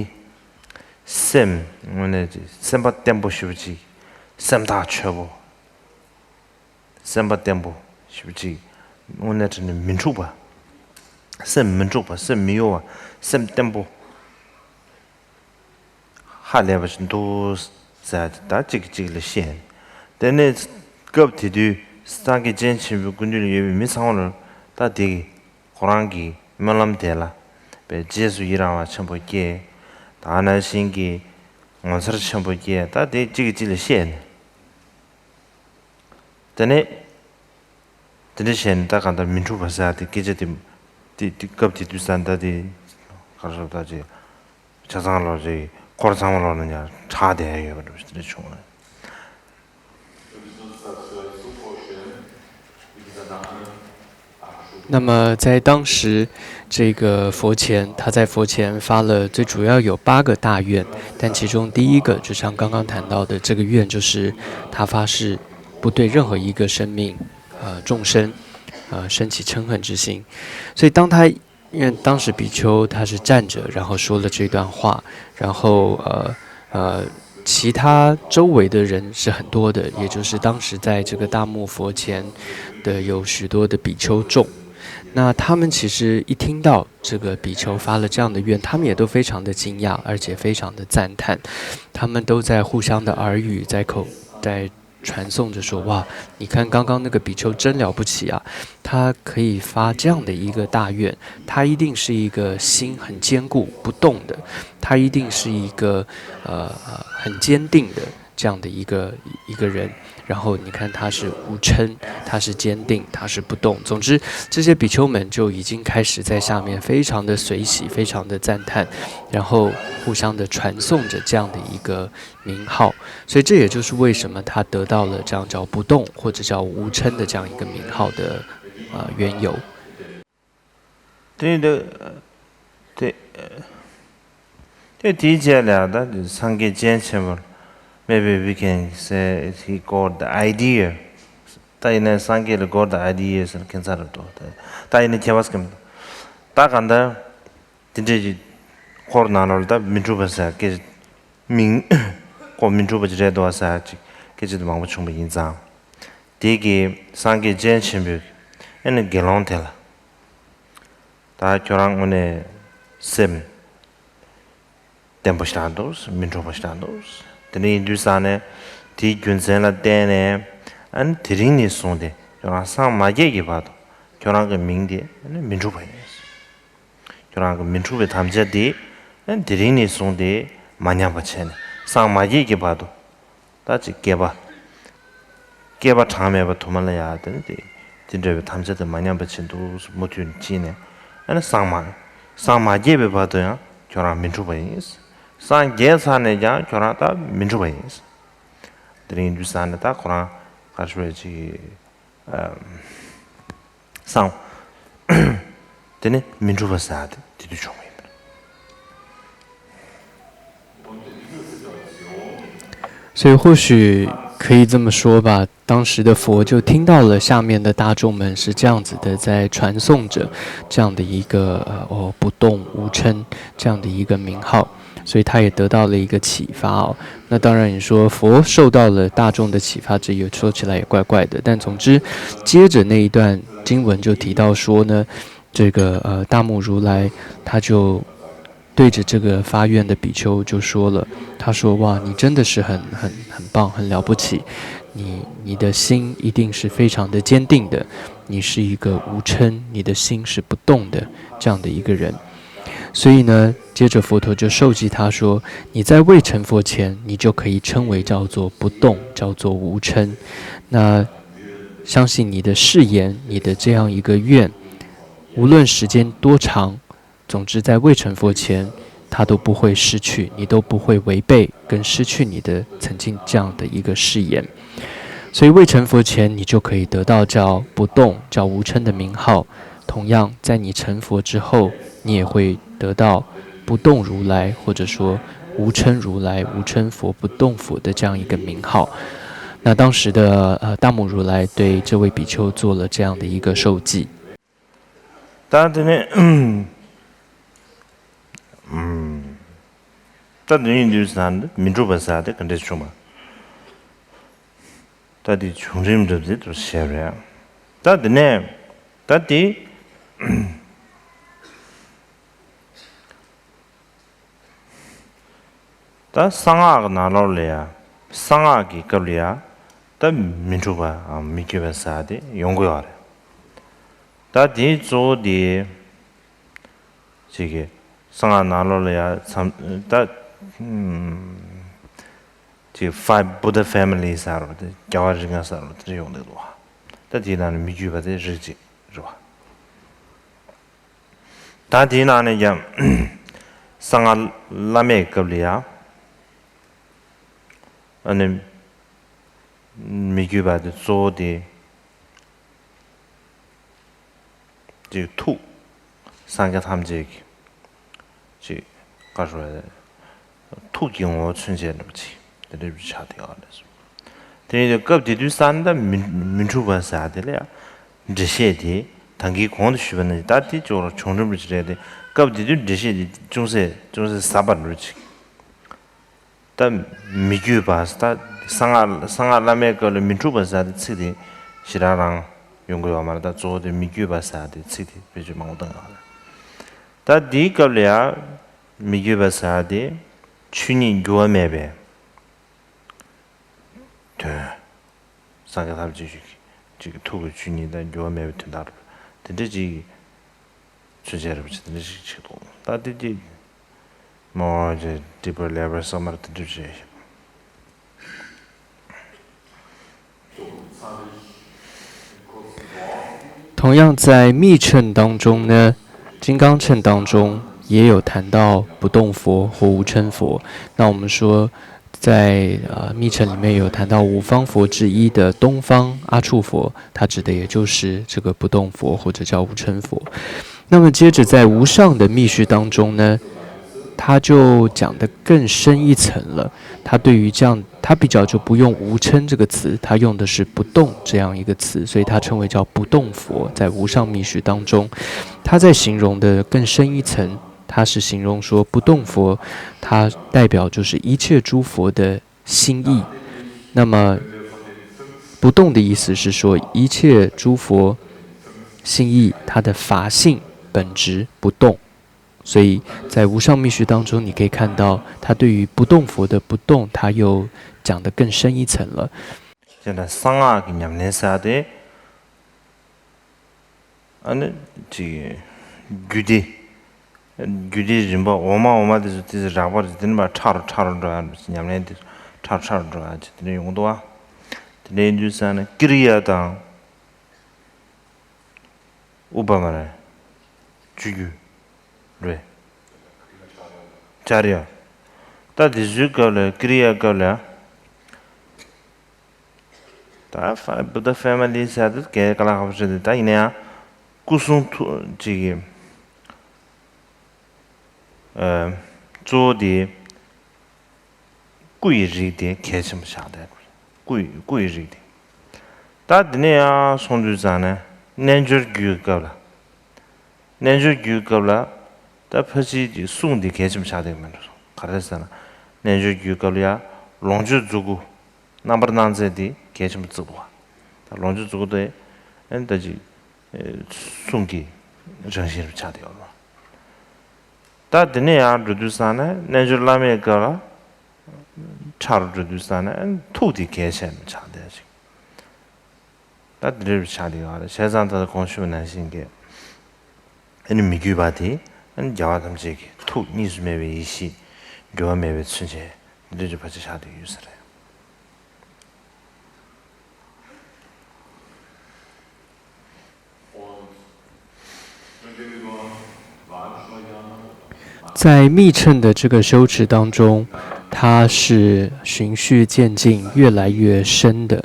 སེམས་དངོས་གནས་ཀྱི་སེམས་པ་བརྟན་པོ་ཞེ་པོ་ཅིག་སེམས་ཐག་ཆོད་པོ། སེམས་པ་བརྟན་པོ་ཞེ་པོ་ཅིག་དངོས་གནས་དྲང་གནས་མི་འཁྲུགས་པ། སེམས་མི་འཁྲུགས་པ། སེམས་མི་གཡོ་བ། སེམས་བརྟན་པོ། ཧ་ལས་པ་ཞིག་འདུག་ཟེར་ཏེ་ད་གཅིག་གིས་གཅིག་ལ་བཤད། དེ་ནས་སྐབས་དེ་དུས་སངས་རྒྱས་སྤྱན་ཆེན་པོའི་སྐུ་མདུན་ལ་ཡོད་པའི་མི་ཚང་མ་ལ་ད་དེ་གི་ཁོ་རང་གི་སྨོན་ལམ་དེ་ལ་པའི་རྗེས་སུ་ཡི་རང་བ་ཆེན་པོ་སྐྱེས། ད་ནང་བཞིན་གྱི་ངོ་མཚར་ཆེན་པོ་སྐྱེས། ད་དེ་གཅིག་གིས་གཅིག་ལ་བཤད་ནས། དེ་ནས་དེ་འདྲ་བྱས་ནས་ད་གང་ལྟར་མི་འཁྲུགས་པ་ཟེར་ཡ་དེ་སྐད་ཆ་དེ་དེ་དེ་སྐབས་དེ་དུས་ས་ད་དེ་གར་སོ་ད་ཅེ་ཆ་ཚང་ལོ་ཅེ་འཁོར་ཚང་མ་ལོ་ན་ཉར་གྲགས་བསྡད་ཡ་ཡོད་པ་འདྲ་པོ་ཞིག་དེ་འདྲ་བྱུང་བ་རེད། 那么在当时，这个佛前，他在佛前发了最主要有八个大愿，但其中第一个，就像刚刚谈到的这个愿，就是他发誓不对任何一个生命，呃，众生，呃，生起嗔恨之心。所以当他，因为当时比丘他是站着，然后说了这段话，然后呃呃，其他周围的人是很多的，也就是当时在这个大木佛前的有许多的比丘众。那他们其实一听到这个比丘发了这样的愿，他们也都非常的惊讶，而且非常的赞叹。他们都在互相的耳语，在口在传颂着说：哇，你看刚刚那个比丘真了不起啊！他可以发这样的一个大愿，他一定是一个心很坚固不动的，他一定是一个呃呃很坚定的这样的一个一个人。然后你看他是无嗔，他是坚定，他是不动。总之，这些比丘们就已经开始在下面非常的随喜，非常的赞叹，然后互相的传颂着这样的一个名号。所以这也就是为什么他得到了这样叫不动或者叫无嗔的这样一个名号的呃缘由。 དེ་དེ་དེ་དེ་དེའི་རྗེས་ལ་ད་དེ་སངས་རྒྱས་སྤྱན་ཆེན་པོར། Maybe we can say he got the idea. ད་ཡིན་ན་སངས་རྒྱས་ལ་got the idea ཟེར་ཁྱད་མཚར་རེད་དོ། ད་ཡིན་ན་ཁྱད་པར་སྐམ། ད་གང་ལྟར་དེ་འདྲའི་འཁོར་ནང་ལོགས་ལ་ད་མི་འཁྲུགས་པ་ཟེར་སྐད་མིང་ཁོ་མི་འཁྲུགས་པ་ཅིག་རེད་འདུག་ཟེར་ཅིག་སྐད་ཆ་དེ་མང་པོ་བྱུང་པ་ཡིན་ཙང་། དེ་གི་སངས་རྒྱས་སྤྱན་ཆེན་པོས་ཨེ་ནི་དགེ་སློང་དེ་ལ། ད་ཁྱོད་རང་དངོས་གནས་སེམས་བརྟན་པོ་ཞིག་རང་འདུག་མི་འཁྲུགས་པ་ཞིག་རང་འདུག་དེ་འདྲ་ཡིན་དུས་ཙང་ནས་དེའི་རྒྱུ་མཚན་ལ་བརྟེན་ནས་ཨ་ནི་དེ་རིང་ནས་བཟུང་སྟེ་ཁྱོད་རང་སངས་མ་རྒྱས་ཀྱི་བར་དུ་ཁྱོད་རང་གི་མིང་དེ་ཨ་ནི་མི་འཁྲུགས་པ་ཡིན། ཁྱོད་རང་གི་མི་འཁྲུགས་པའི་དམ་བཅའ་དེ་ཨ་ནི་དེ་རིང་ནས་བཟུང་སྟེ་མ་ཉམས་པ་བྱས་ནས་སངས་མ་རྒྱས་ཀྱི་བར་དུ། ད་ཅིག་བསྐལ་པ། བསྐལ་པ་གྲངས་མེད་པ་དུ་མ་ལ་ཡ་དེ་ནི་དེ་དེ་འདྲ་བའི་དམ་བཅའ་དེ་མ་ཉམས་པ་བྱེད་འདུག་མུ་མཐུད་ནས་ཕྱིན་ནས་ཨ་ནི་སངས་མ། སངས་མ་རྒྱས་པའི་བར་དུ་ཡང་ཁྱོད་རང་མི་འཁྲུགས་པ་ཡིན། སངས་རྒྱས་ཚར་ནས་ཀྱང་ཁྱོད་རང་ད་མི་འཁྲུགས་པ་ཡིན། དེ་རིང་དུས་སང་ནས་ད་ཁོ་རང་ག་རེ་ཞུ་བ་ཅིག་སངས། དེ་ནི་མི་འཁྲུགས་པ་ཟེར་ཏེ་དེ་དུས་བྱུང་བ་ཡིན་པ་རེད། 所以或许可以这么说吧，当时的佛就听到了下面的大众们是这样子的在传颂着这样的一个呃哦不动无嗔这样的一个名号，所以他也得到了一个启发哦。那当然，你说佛受到了大众的启发，这也说起来也怪怪的。但总之，接着那一段经文就提到说呢，这个呃大目如来他就对着这个发愿的比丘就说了，他说：“哇，你真的是很很很棒，很了不起，你你的心一定是非常的坚定的，你是一个无嗔，你的心是不动的这样的一个人。”所以呢，接着佛陀就授记他说：“你在未成佛前，你就可以称为叫做不动，叫做无嗔。那相信你的誓言，你的这样一个愿，无论时间多长，总之在未成佛前，他都不会失去，你都不会违背跟失去你的曾经这样的一个誓言。所以未成佛前，你就可以得到叫不动、叫无嗔的名号。同样，在你成佛之后，你也会得到不动如来，或者说无嗔如来、无嗔佛、不动佛的这样一个名号。”那当时的呃大目如来对这位比丘做了这样的一个授记。 ད་དེ་ནས་ད་དེ་ཡིན་དུས་ས་མི་འགྲུབ་པ་ཟེར་དེ་ག་འདྲས་བྱུང་བ། ད་དེ་བྱུང་རིམ་འདྲ་དེ་དུ་བཤད་རེད། ད་དེ་ནས་ད་དེ། ད་གསང་སྔགས་ཀྱི་ནང་ལོགས་ལ་ཡ། གསང་སྔགས་ཀྱི་སྐབས་ལ་ཡ། ད་མི་འཁྲུགས་པའམ་མི་བསྐྱོད་པ་ཟེར་དེ་ཡོང་གི་ཡོད་རེད། ད་དེའི་གཙོ་བོ་དེ། ཅིག་གི་གསང་སྔགས་ནང་ལོགས་ལ་ཡ་མཚམས་ད། ཅིག་five Buddha families ཟེར་བ་དེ་རྒྱལ་བ་རིགས་ལྔ་ཟེར་བ་དེ་འདྲ་ཡོང་གི་འདུག་བ། ད་དེའི་ནང་ནས་མི་བསྐྱོད་པ་དེ་རིགས་གཅིག་རེད་བ། ད་དེའི་ནང་ནས་ཀྱང་གསང་སྔགས་བླ་མེད་སྐབས་ལ་ཡ། ཨ་ནི་མི་བསྐྱོད་པ་དེ་གཙོ་བོ་དེ། ཅིག་ཐུགས། སངས་རྒྱས་ཐམས་ཅད་ཀྱི། ཅིག་བཀའ་སྲོལ། ཐུགས་ཀྱི་ངོ་བོ་མཚོན་བྱེད་འདྲ་པོ་ཅིག་དེ་འདྲ་པོ་ཆགས་བསྡད་ཡོད་རེད། དེ་ཡིན་དུས་སྐབས་དེ་དུས་ས་ནི་ད་མི་མི་འཁྲུགས་པ་ཟེར་དེ་ལ་ཡང་འགྲེལ་བཤད་དེ་ད་གིན་གོང་དུ་ཞུས་པ་ནང་བཞིན་ད་དེ་ཅོག་ར་བྱུང་རིམ་རེ་རེད་དེ། སྐབས་དེ་དུས་འགྲེལ་བཤད་དེ་ཅུང་ཟད་ཅུང་ཟད་ཟབ་པ་འདྲ་པོ་ཅིག་ད་མི་བསྐྱོད་པ་ད་གསང་སྔགས་གསང་སྔགས་བླ་མེད་སྐབས་ལ་མི་འཁྲུགས་པ་ཟེར་དེ་ཚིག་དེ་ཞེ་དྲག་རང་ཡོང་གི་ཡོད་མ་རེད། ད་གཙོ་བོ་དེ་མི་བསྐྱོད་པ་ཟེར་དེ་ཚིག་དེ་བེད་སྤྱོད་མང་པོ་བཏང་གི་ཡོད་རེད། ད་དེའི་སྐབས་ལ་ཡང་མི་བསྐྱོད་པ་ཟེར་དེ་ཆོས་ཉིད་འགྱུར་བ་མེད་པའི་དོན། སངས་རྒྱས་ཐམས་ཅད་ཀྱི་ཅིག་ཐུགས་ཀྱི་ཆོས་ཉིད་དང་འགྱུར་བ་མེད་པའི་དོན་དག་དེ་འདྲ་ཅིག་མཚོན་བྱེད་རིན་པོ་ཆེ་དེ་འདྲ་ཞིག་ཆགས་འདུག་ད་དེ་དེ་མོ་ཇེ་deeper level བསམ་པར་དེ་འདྲ་བྱས། 同样在密乘当中呢，金刚乘当中也有谈到不动佛或无称佛。那我们说，在呃密乘里面有谈到五方佛之一的东方阿处佛，它指的也就是这个不动佛或者叫无称佛。那么接着在无上的密续当中呢，它就讲得更深一层了。它对于这样，它比较就不用无称这个词，它用的是不动这样一个词，所以它称为叫不动佛。在无上密续当中，它在形容的更深一层，它是形容说不动佛，它代表就是一切诸佛的心意。那么不动的意思是说，一切诸佛心意，它的法性本质不动。所以在无上密续当中，你可以看到它对于不动佛的不动，它又讲得更深一层了。 现在གསང་སྔགས་ཀྱི་ཉམས་ལེན་ཟེར་དེ། ཨ་ནི་ཅིག་རྒྱུད་སྡེ། རྒྱུད་སྡེའི་རིམ་པ་འོག་མ་འོག་མ་དེ་ཚོ་དེ་ཚོ་རགས་པ་རེད། དེ་ནས་མར་ཕྲ་རུ་ཕྲ་རུ་འགྲོ་ཡ་ཉམས་ལེན་དེ་ཚོ་ཕྲ་རུ་ཕྲ་རུ་འགྲོ་ཡ་ཅིག་དེ་འདྲ་ཡོང་གི་འདུག་བ། དེ་འདྲ་ཡིན་དུས་ས་ནི་ཀི་རི་ཡ་དང་། ཨུ་པ་མ་ར། སྤྱོད་རྒྱུད་རེད། ཅཱ་རི་ཡ། ད་དེ་ཚོའི་སྐབས་ལ་ཀི་རི་ཡ་སྐབས་ལ། ད་ཕ་བུདྡྷ་ཕེ་མ་ལི་ཟེར་དེ་གའི་ཀ་ལ་ཁ་པོ་ཞིག་རེད། ད་ཡིན་ན་ཡང་སྐུ་གསུང་ཐུགས་ཅིག་གི་ཨ་གཙོ་བོ་དེ་སྐུ་ཡི་རིགས་དེ་གལ་ཆེན་པོ་ཆགས་བསྡད། སྐུ་ཡི་སྐུ་ཡི་རིགས་དེ། ད་དེ་ནས་ཡང་སོང་དུས་ཙང་ནས་རྣལ་འབྱོར་རྒྱུད་ཀྱི་སྐབས་ལ། རྣལ་འབྱོར་རྒྱུད་སྐབས་ལ་ད་ཕལ་ཆེར་གྱི་གསུང་འདི་གལ་ཆེན་པོ་ཆགས་བསྡད་ཀྱི་མེད་འགྲོ་སོང་། ག་རེ་ཟེར་ན། རྣལ་འབྱོར་རྒྱུད་སྐབས་ལ་ཡང་ལོངས་སྤྱོད་རྫོགས་སྐུ་རྣམ་པར་སྣང་མཛད་འདི་གལ་ཆེན་པོ་བརྩི་འདུག་བ། ད་ལོངས་སྤྱོད་རྫོགས་སྐུ་དེ་ཨེ་ད་ཅིག་ཨེ་གསུང་གི་རང་བཞིན་རུ་ཆགས་བསྡད་ཡོད་རེད། ད་དེ་ནས་ཡང་འགྲོ་དུས་ཙང་ནས་རྣལ་འབྱོར་བླ་མེད་སྐབས་ལ་ཕྲ་རུ་འགྲོ་དུས་ཙང་ནས་ཨེ་ཐུགས་འདི་གལ་ཆེན་པོ་ཆགས་བསྡད་ཅིག་ད་དེ་འདྲ་ཆགས་བསྡད་ཡོད་རེད། བྱས་ཙང་ད་ལྟ་གོང་ཞུས་པ་ནང་བཞིན་གྱི་ཨ་ནི་མི་བསྐྱོད་པ་དེ་ཨ་ནི་རྒྱལ་བ་ཐམས་ཅད་ཀྱི་ཐུགས་གཉིས་སུ་མེད་པའི་ཡེ་ཤེས་འགྱུར་བ་མེད་པའི་མཚོན་བྱེད་འདི་འདྲ་ཅིག་ཕལ་ཆེར་ཆགས་བསྡད་ཡོད་ས་རེད། 在密乘的这个修持当中，它是循序渐进，越来越深的，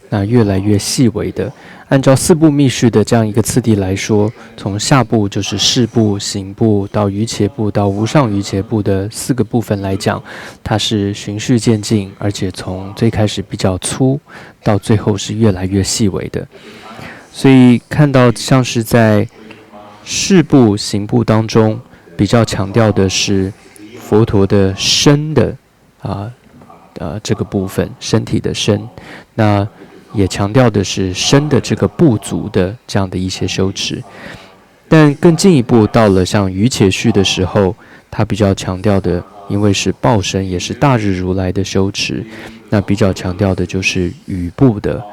那越来越细微的。按照四部密续的这样一个次第来说，从下部就是事部、行部到瑜伽部到无上瑜伽部的四个部分来讲，它是循序渐进，而且从最开始比较粗，到最后是越来越细微的。所以看到像是在事部、行部当中，比较强调的是佛陀的身的啊呃这个部分，身体的身，那也强调的是身的这个部族的这样的一些修持。但更进一步到了像瑜伽序的时候，它比较强调的因为是报身，也是大日如来的修持。那比较强调的就是雨部的，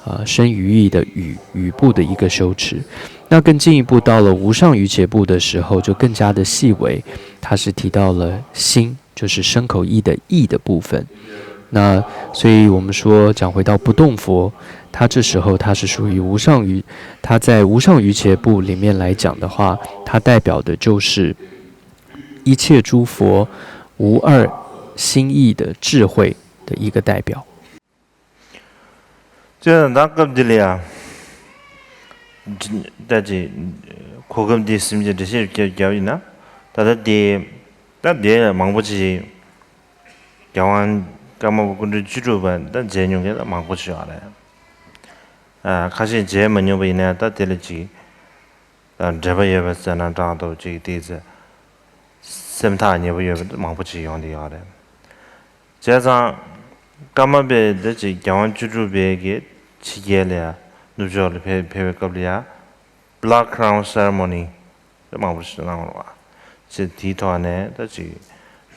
呃，身语意的雨，雨部的一个修持。那更进一步到了无上瑜伽部的时候，就更加的细微，它是提到了心，就是身口意的意的部分。那所以我们说，讲回到不动佛，它这时候它是属于无上瑜，它在无上瑜伽部里面来讲的话，它代表的就是一切诸佛无二心意的智慧的一个代表。 ཅེས་དང་སྐབས་འདི་ལ་ཡང་། ད་ཅི། གོ་སྐབས་འདི་སེམས་ཀྱི་འགྲེལ་བཤད་རྒྱབ་རྒྱབ་ཡིན་ན། ད་ལྟ་འདི། ད་འདི་ལ་མང་པོ་ཅིག་རྒྱལ་དབང་ཀརྨ་པ་སྐུ་ཕྲེང་བཅུ་དྲུག་པ་ད་མཇལ་མྱོང་མཁན་ད་མང་པོ་ཅིག་ཡོད་རེད། ཨ། ཁ་ཤས་མཇལ་མ་མྱོང་པ་ཡིན་ན་ད་དེ་ལ་ཅིག་ད་འབྲེལ་བ་ཡོད་པ་ཟེར་ན་འདྲ་འདུག་ཅིག་དེ་ཚེ་སེམས་ཐག་ཉེ་པོ་ཡོད་པ་མང་པོ་ཅིག་ཡོང་བསྡད་ཡོད་རེད། བྱས་ཙང་། ཀརྨ་པས་འདི་ཅིག་རྒྱལ་དབང་བཅུ་དྲུག་པའི་གི་ཕྱི་རྒྱལ་ལ་ཡ་ནུབ་ཕྱོགས་ལ་ཕེབས་ཕེབས་པའི་སྐབས་ལ་ཡ། Blood Crown Ceremony དེ་མང་པོ་ཞིག་གནང་བ་རེད་བ། ཅེས་དེའི་ཐོག་ནས་ད་ཅིག་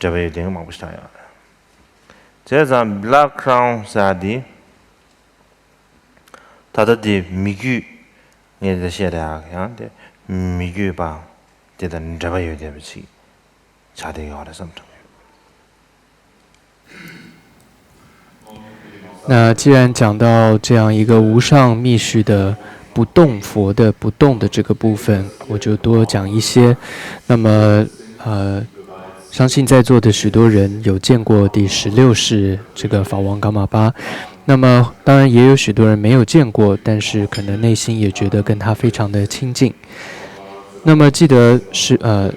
འབྲེལ་བ་ཡོད་དེ་མང་པོ་ཞིག་ད་ཡོད་རེད། བྱས་ཙང་Blood Crown ཟེར་དེ་ད་ལྟ་དེ་མི་བརྒྱུད་ངས་དེ་བཤད་རེད་ཡང་དེ་མི་བརྒྱུད་པ་དེ་དང་འབྲེལ་བ་ཡོད་བསྡད་པ་ཅིག་ཆགས་བསྡད་ཡོད་རེད་བསམ་དྲན། 那既然讲到这样一个无上密续的不动佛的不动的这个部分，我就多讲一些。那么，呃，相信在座的许多人有见过第十六世这个法王噶玛巴。那么，当然也有许多人没有见过，但是可能内心也觉得跟他非常的亲近。那么，记得是呃，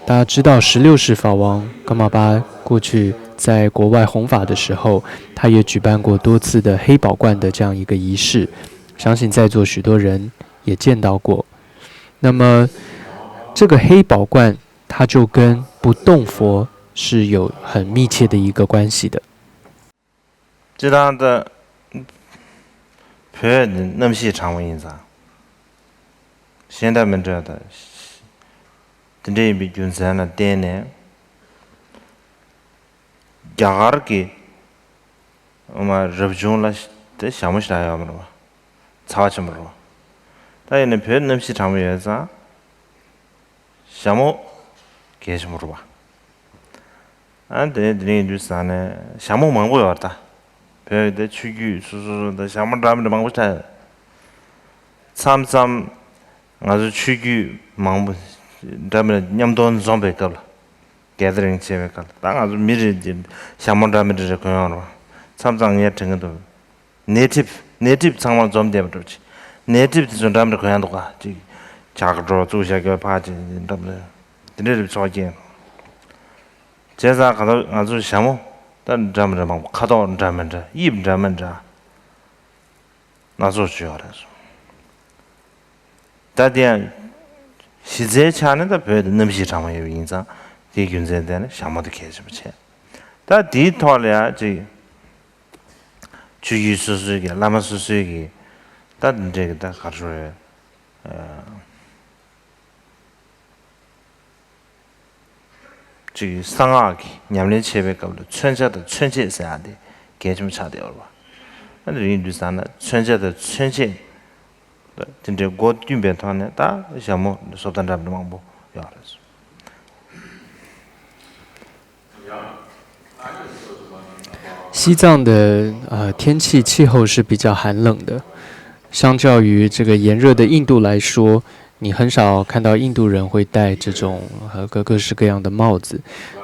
大家知道十六世法王噶玛巴过去在国外弘法的时候，他也举办过多次的黑宝观的这样一个仪式，相信在座许多人也见到过。那么，这个黑宝观它就跟不动佛是有很密切的一个关系的。 སྤྱིར་བཏང་ད། བོད་ནི་གནམ་གཤིས་གྲང་མོ་ཡིན་ཙང་། གཞན་དང་མི་འདྲ་བ་དང་། དེ་འདྲ་ཡིན་པའི་རྒྱུ་མཚན་ལ་བརྟེན་ནས། རྒྱ་གར་གྱི་འོ་མ་རབ་བྱུང་ལ་དེ་ཞྭ་མོ་ཞིག་རག་ཡོད་མ་རེད་བ། ཚ་བ་ཆེན་པོ་རེད་བ། ད་ཡིན་ན་བོད་གནམ་གཤིས་གྲང་མོ་ཡོད་ཙང་། ཞྭ་མོ་གལ་ཆེན་པོ་རེད་བ། ཨ་དེ་དེ་རིང་དུས་ས་ནས་ཞྭ་མོ་མང་པོ་ཡོད་རེད་ད། བོད་དེ་ཆོས་བརྒྱུད་སོ་སོ་སོ་དང་ཞྭ་མོ་འདྲ་མི་འདྲ་མང་པོ་ཆགས་ཡོད། མཚམས་མཚམས་ང་ཚོ་ཆོས་བརྒྱུད་མང་པོ་འདྲ་མི་འདྲ་མཉམ་དུ་འཛོམས་པའི་སྐབས་ལ། གེ་དེ་རིང་བྱས་པའི་སྐབས་ལ་ད་ང་ཚོ་མི་རེ་རེ་ཞྭ་མོ་འདྲ་མི་འདྲ་རེ་གོན་ཡོང་རེད་བ། མཚམས་མཚམས་ངས་དྲན་གྱི་འདུག་ནེ་ཊིབ། ནེ་ཊིབ་ཚང་མ་འཛོམས་བསྡད་པ་འདྲ་ཅིག་ནེ་ཊིབ་དེ་ཚོ་འདྲ་མི་འདྲ་གོན་ཡག་འདུག་ག་ཅིག་ཇ་ཀ་འགྲོ་བཙུགས་བཞག་རྒྱུ་ཕ་ཅིག་འདྲ་མི་འདྲ་དེ་འདྲ་རེ་ཚོགས་ཀྱིན། བྱས་ཙང་ག་ད་ང་ཚོ་ཞྭ་མོ་ད་འདྲ་མི་འདྲ་མང་པོ་ཁ་དོག་འདྲ་མི་འདྲ་དབྱིབས་འདྲ་མི་འདྲ་སྣ་ཚོགས་ཅིག་ཡོད་རེད་སོང་། ད་དེ་ཡང་གཞི་རྩའི་ཆ་ནས་ད་བོད་དུ་གནམ་གཤིས་གྲང་མོ་ཡོད་པ་ཡིན་ཙང་དེའི་རྒྱུ་མཚན་དེ་ནི་ཞྭ་མོ་དེ་གལ་ཆེན་པོ་བྱས། ད་དེའི་ཐོག་ལ་ཡང་ཅིག་ཆོས་བརྒྱུད་སོ་སོའི་གི་བླ་མ་སོ་སོའི་གི་ད་འདི་འདྲའི་གི་ད་ག་རེ་ཟེར། ཅིག་གསང་སྔགས་ཀྱི་ཉམས་ལེན་བྱེད་པའི་སྐབས་ལ་མཚོན་ཆ་དང་མཚོན་བྱེད་ཟེར་ཡག་དེ་གལ་ཆེན་པོ་ཆགས་བསྡད་ཡོད་རེད་བ། ཨ་ནི་རིང་དུས་ཙང་ན་མཚོན་ཆ་དང་མཚོན་བྱེད་དེ་འདྲའི་སྒོ་བསྟུན་པའི་ཐོག་ནས་ད་ཞྭ་མོ་བཟོ་ལྟ་འདྲ་མི་མང་པོ་ཡོད་རེད།西藏的呃天气气候是比较寒冷的，相较于这个炎热的印度来说，你很少看到印度人会戴这种呃各各式各样的帽子，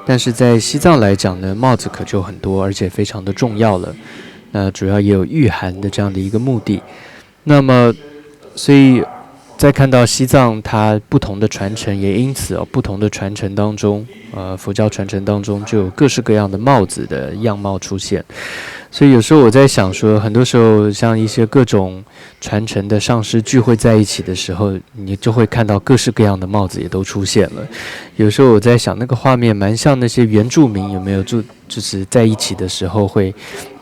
但是在西藏来讲呢，帽子可就很多，而且非常的重要了。那主要也有御寒的这样的一个目的。那么，所以在看到西藏它不同的传承，也因此哦，不同的传承当中，呃，佛教传承当中就有各式各样的帽子的样貌出现。所以有时候我在想说，很多时候像一些各种传承的上师聚会在一起的时候，你就会看到各式各样的帽子也都出现了。有时候我在想，那个画面蛮像那些原住民有没有住就是在一起的时候会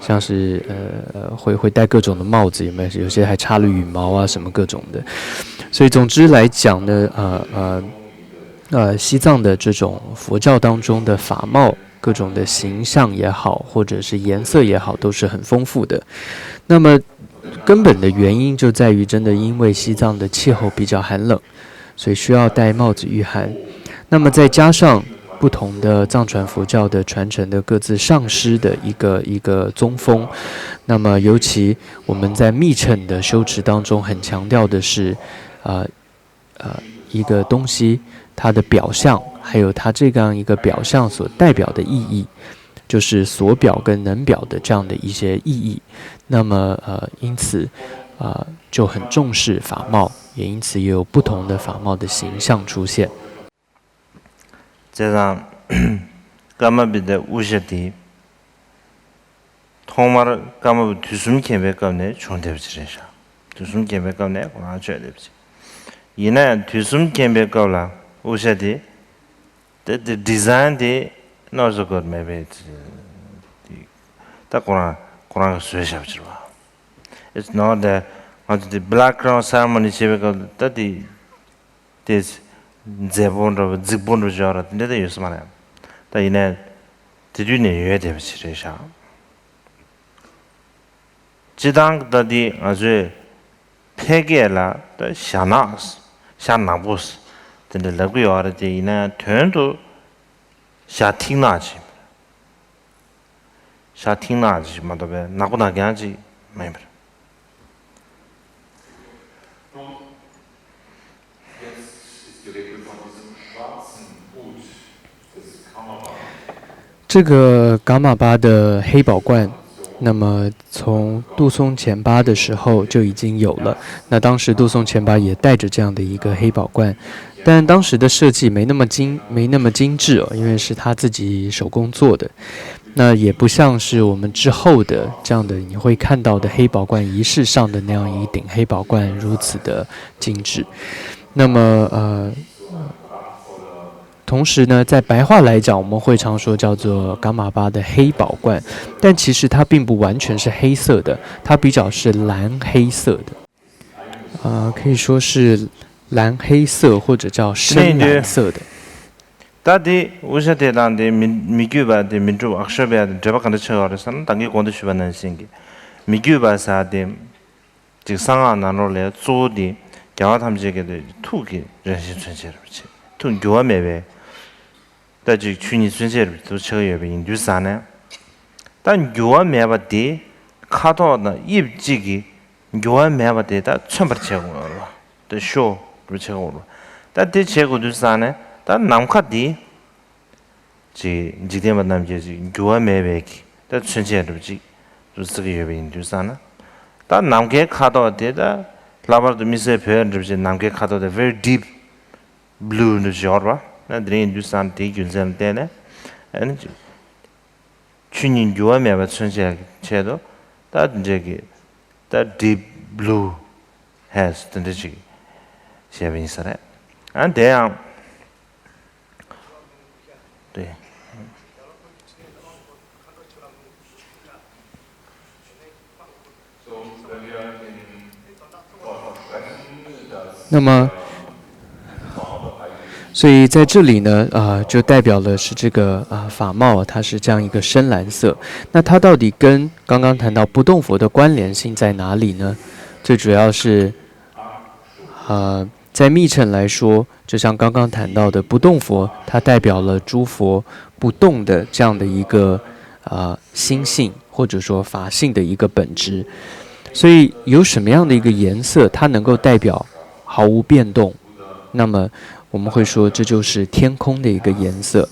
像是呃会会戴各种的帽子，有没有？有些还插了羽毛啊什么各种的。所以总之来讲呢，呃呃呃，西藏的这种佛教当中的法帽各种的形象也好，或者是颜色也好，都是很丰富的。那么根本的原因就在于，真的因为西藏的气候比较寒冷，所以需要戴帽子御寒。那么再加上不同的藏传佛教的传承的各自上师的一个一个宗风，那么尤其我们在密乘的修持当中很强调的是，呃呃一个东西它的表象，还有它这样一个表象所代表的意义，就是所表跟能表的这样的一些意义。那么呃，因此啊、呃就很重视法帽，也因此也有不同的法帽的形象出现。 བྱས་ཙང་ཀརྨ་པའི་དབུ་ཞྭ་དེ་ཐོག་མར་ཀརྨ་པ་དུས་གསུམ་མཁྱེན་པའི་སྐབས་ནས་བྱུང་བསྡད་པ་ཅིག་རེད་ཤག་དུས་གསུམ་མཁྱེན་པའི་སྐབས་ནས་ཁོ་རང་བྱུང་བསྡད་པ་ཅིག་ཡིན་ན་ཡང་དུས་གསུམ་མཁྱེན་པའི་སྐབས་ལ་དབུ་ཞྭ་དེ་དེ་དེ་ཌི་ཛའིན་དེ་ནོར་བཟོ་དགོས་མེད་པའི་ད་ཁོ་རང་ཁོ་རང་གིས་བཟོས་བཞག་པ་ཅིག་རེད་བ། It's not that ང་ཚོ་དེ་Black Crown Ceremony བྱེད་པའི་སྐབས་ད་དེ། དེ་མཛེས་པོ་འདྲ་བོ་རྫིག་པོ་འདྲ་བོ་ཅིག་ཡོད་ར་དེ་འདྲ་ད་ཡོད་ས་མ་རེད། ད་ཡིན་ནའི་དེ་དུས་ནས་ཡོད་བསྡད་པ་ཞིག་རེད་ཤག་སྤྱིར་བཏང་ད་དེ་ང་ཚོས་ཕལ་སྐད་ལ་ད་ཞྭ་ནག་ཞྭ་ནག་པོ་དེ་འདྲ་ལབ་ཀྱི་ཡོད་རེད་དེ་ཡིན་ནའི་དོན་དུ་ཞྭ་ཐིག་ནག་ཅིག་ཞྭ་ཐིག་ནག་ཅིག་མ་གཏོགས་པའི་ནག་པོ་ནག་རྐྱང་ཅིག་མ་ཡིན་པ་རེད།这个噶玛巴的黑宝冠，那么从杜松前巴的时候就已经有了。那当时杜松前巴也带着这样的一个黑宝冠，但当时的设计没那么精，没那么精致哦，因为是他自己手工做的。那也不像是我们之后的这样的你会看到的黑宝冠仪式上的那样一顶黑宝冠如此的精致。那么呃，同时呢，在白话来讲，我们会常说叫做噶玛巴的黑宝冠，但其实它并不完全是黑色的，它比较是蓝黑色的。 呃，可以说是蓝黑色或者叫深蓝色的。 ད་དེ་དབུ་ཞྭ་དེ་དང་དེ་མི་མི་བསྐྱོད་པ་དེ་མི་འགྲུབ་ཨག་ཤོ་བྷྱ་དེ་འབྲེལ་བ་ག་འདྲ་ཆགས་ཡོད་རེད་ཟེར་ན་ད་གིན་གོང་དུ་ཞུས་པ་ནང་བཞིན་གྱི་མི་བསྐྱོད་པ་ཟེར་དེ་ཅིག་གསང་སྔགས་ནང་ལོགས་ལ་གཙོ་བོ་དེ་རྒྱལ་བ་ཐམས་ཅད་ཀྱི་དེ་ཐུགས་ཀྱི་རང་བཞིན་མཚོན་བྱེད་རེད་པ་ཆེ་ཐུགས་འགྱུར་བ་མེད་པའི་ད་ཅིག་ཆོས་ཉིད་མཚོན་བྱེད་རེད་པ་དེ་ཆགས་ཡོད་པ་ཡིན་དུས་ཙང་ནས་ད་འགྱུར་བ་མེད་པ་དེ་ཁ་དོག་དང་དབྱིབས་གཅིག་གི་འགྱུར་བ་མེད་པ་དེ་ད་མཚོན་པར་བྱེད་དགོས་རེད་བ། དེ་ཤོ་རུ་བྱེད་དགོས་རེད། ད་དེ་བྱེད་དགོས་དུས་ཙང་ནས་ད་ནམ་མཁའ་འདི་ཅིག་འཇིག་རྟེན་པ་རྣམས་ཀྱིས་ཅིག་འགྱུར་བ་མེད་པའི་གི་ད་མཚོན་བྱེད་འདྲ་པོ་ཅིག་ཏུ་བརྩི་གི་ཡོད་པ་ཡིན་དུས་ཙང་ན། ད་ནམ་མཁའི་ཁ་དོག་དེ་ད་ལྷག་པར་དུ་དམིགས་བསལ་བོད་འདྲ་པོ་ཅིག་ནམ་མཁའི་ཁ་དོག་དེ་very deep blue འདྲ་པོ་ཅིག་ཡོད་རེད་བ། ད་དེ་རིང་ཡིན་དུས་ཙང་ན་དེའི་རྒྱུ་མཚན་ལ་བརྟེན་ནས་ཨ་ནི་ཅིག་ཆོས་ཉིད་འགྱུར་བ་མེད་པ་མཚོན་བྱེད་ཀྱི་ཆེད་དུ་ད་འདྲའི་གི་ད་deep blue has དེ་འདྲ་ཅིག་བྱས་པ་ཡིན་ས་རེད། ཨ་དེ་ཡང་དེ།那么，所以在这里呢，啊、就代表的是这个啊、法帽，它是这样一个深蓝色。那它到底跟刚刚谈到不动佛的关联性在哪里呢？最主要是，呃，在密乘来说，就像刚刚谈到的，不动佛，它代表了诸佛不动的这样的一个啊、心性，或者说法性的一个本质。所以有什么样的一个颜色，它能够代表毫无变动？那么我们会说这就是天空的一个颜色。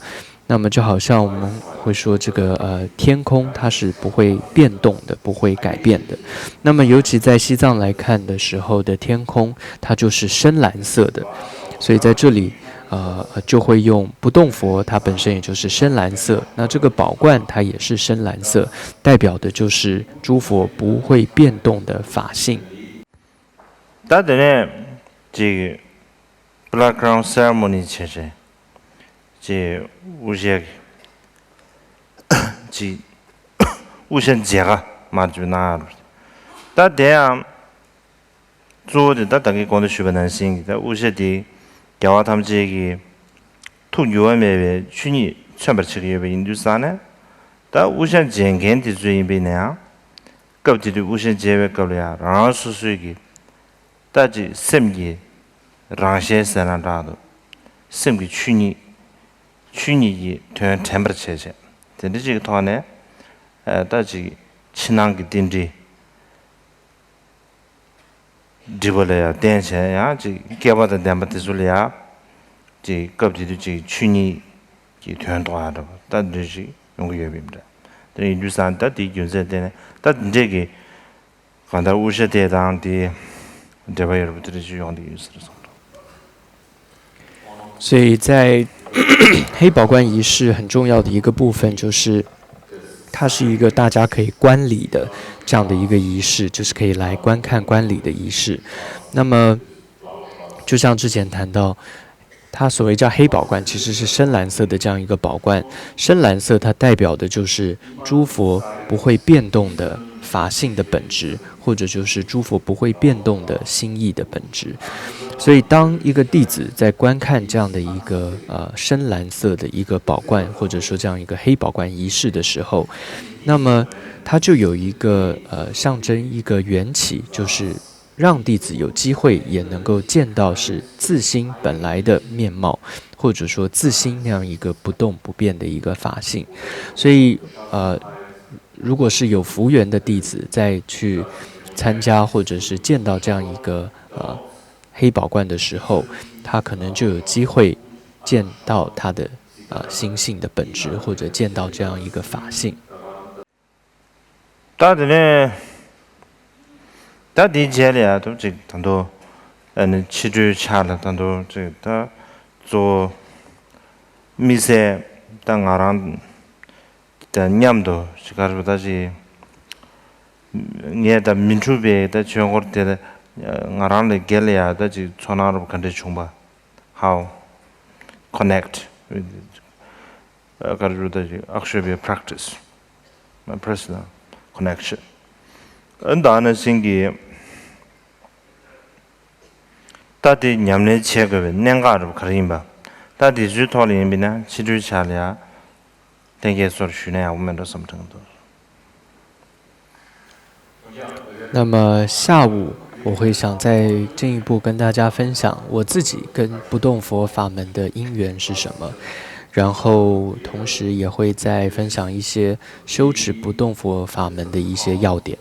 那么就好像我们会说这个呃天空它是不会变动的，不会改变的。那么尤其在西藏来看的时候的天空，它就是深蓝色的，所以在这里呃就会用不动佛，它本身也就是深蓝色。那这个宝冠它也是深蓝色，代表的就是诸佛不会变动的法性。 ད་དེ་ནས་ཅིག་Black Crown Ceremony བྱས་རྗེས་ཅིག་དབུ་ཞྭ་གི་ཅིག་དབུ་ཞྭ་མཇལ་ཁ་མར་ཅིག་གནང་ཡ་རེད། ད་དེ་ཡང་གཙོ་བོ་དེ་ད་ད་གིན་གོང་དུ་ཞུས་པ་ནང་བཞིན་གྱི་ད་དབུ་ཞྭ་དེ་རྒྱལ་བ་ཐམས་ཅད་ཀྱི་ཐུགས་འགྱུར་བ་མེད་པའི་ཆོས་ཉིད་ མཚོན་པར་བྱེད་ཀྱི་ཡོད་པ་ཡིན་དུས་ཙང་ནས། ད་དབུ་ཞྭ་མཇལ་མཁན་དེ་ཚོ་ཡིན་པས་ན་ཡང་། སྐབས་དེ་དུས་དབུ་ཞྭ་མཇལ་བའི་སྐབས་ལ་ཡང་རང་རང་སོ་སོའི་གི་ད་ཅིག་སེམས་ཀྱི་རང་ཞལ་ཟེར་ན་འདྲ་འདུག་སེམས་ཀྱི་ཆོས་ཉིད། ཆོས་ཉིད་ཀྱི་དོན་དྲན་པར་བྱས་བྱས། དེ་འདྲ་ཅིག་གི་ཐོག་ནས། ཨ། ད་ཅིག་ཕྱི་ནང་གི་རྟེན་འབྲེལ། སྒྲིབ་པ་ལ་ཡང་བརྟེན་བྱས་ཡང་ཅིག་སྐལ་པ་དང་ལྡན་པ་དེ་ཚོ་ལ་ཡང་ཅིག་སྐབས་དེ་དུས་ཅིག་ཆོས་ཉིད་ཀྱི་དོན་རྟོགས་ཡག་འདྲ་པོ་ད་འདི་འདྲ་ཞིག་ཡོང་གི་ཡོད་པ་ཡིན་པ་འདྲ། དེ་ཡིན་དུས་ཙང་ད་དེའི་རྒྱུ་མཚན་དེ་ནས་ད་འདི་འདྲས་ཀྱི་གང་ལྟར་དབུ་ཞྭ་དེ་དང་དེའི་འབྲེལ་བ་ཡོད་པ་དེ་འདྲ་ཞིག་ཡོང་གི་ཡོད་ཟེར་གསུངས་འདུག 所以在黑宝冠仪式很重要的一个部分，就是它是一个大家可以观礼的这样的一个仪式，就是可以来观看观礼的仪式。那么，就像之前谈到，它所谓叫黑宝冠，其实是深蓝色的这样一个宝冠。深蓝色它代表的就是诸佛不会变动的法性的本质，或者就是诸佛不会变动的心意的本质。所以，当一个弟子在观看这样的一个呃深蓝色的一个宝冠，或者说这样一个黑宝冠仪式的时候，那么它就有一个呃象征一个缘起，就是让弟子有机会也能够见到是自心本来的面貌，或者说自心那样一个不动不变的一个法性。所以，呃，如果是有福缘的弟子再去参加或者是见到这样一个呃黑宝冠的时候，他可能就有机会见到他的呃心性的本质，或者见到这样一个法性。 ད་དེ་ནས་ད་དེའི་རྗེས་ལ་ཡ་ད་ཅིག་ད་དུང་ཨ་ནི་ཕྱི་དྲོའི་ཆ་ལ་ད་དུང་ཅིག་ད་གཙོ་བོ་དམིགས་བསལ་ད་ང་རང་ད་མཉམ་དུ་ཅིག་ག་རེ་ད་ཅིག་ངས་ད་མི་འཁྲུགས་པའི་ད་ཆོས་འཁོར་དེ་ལ་ང་རང་ལས་སྒེར་ལ་ཡ་ད་ཅིག་ཚོར་སྣང་རབ་ག་འདྲས་བྱུང་པ། How connect with ག་རེ་ཞུ་ད་ཅིག་ཨག་ཤོས་པའི་practice, my personal connection. ཨ་ད་ནང་བཞིན་གྱི་ད་དེ་ཉམས་ལེན་བྱེད་དགོས་པའི་གནད་འགག་རུ་ག་རེ་ཡིན་པ། ད་དེ་ཚོའི་ཐོག་ལ་ཡིན་པས་ན་ཕྱི་དྲོའི་ཆ་ལ་ཡ་ལྷན་རྒྱས་ཚོར་ཞུས་ན་ཡག་པོ་མེད་འགྲོ་བསམ་དྲན་འདུག 那么下午我会想再进一步跟大家分享我自己跟不动佛法门的因缘是什么，然后同时也会再分享一些修持不动佛法门的一些要点。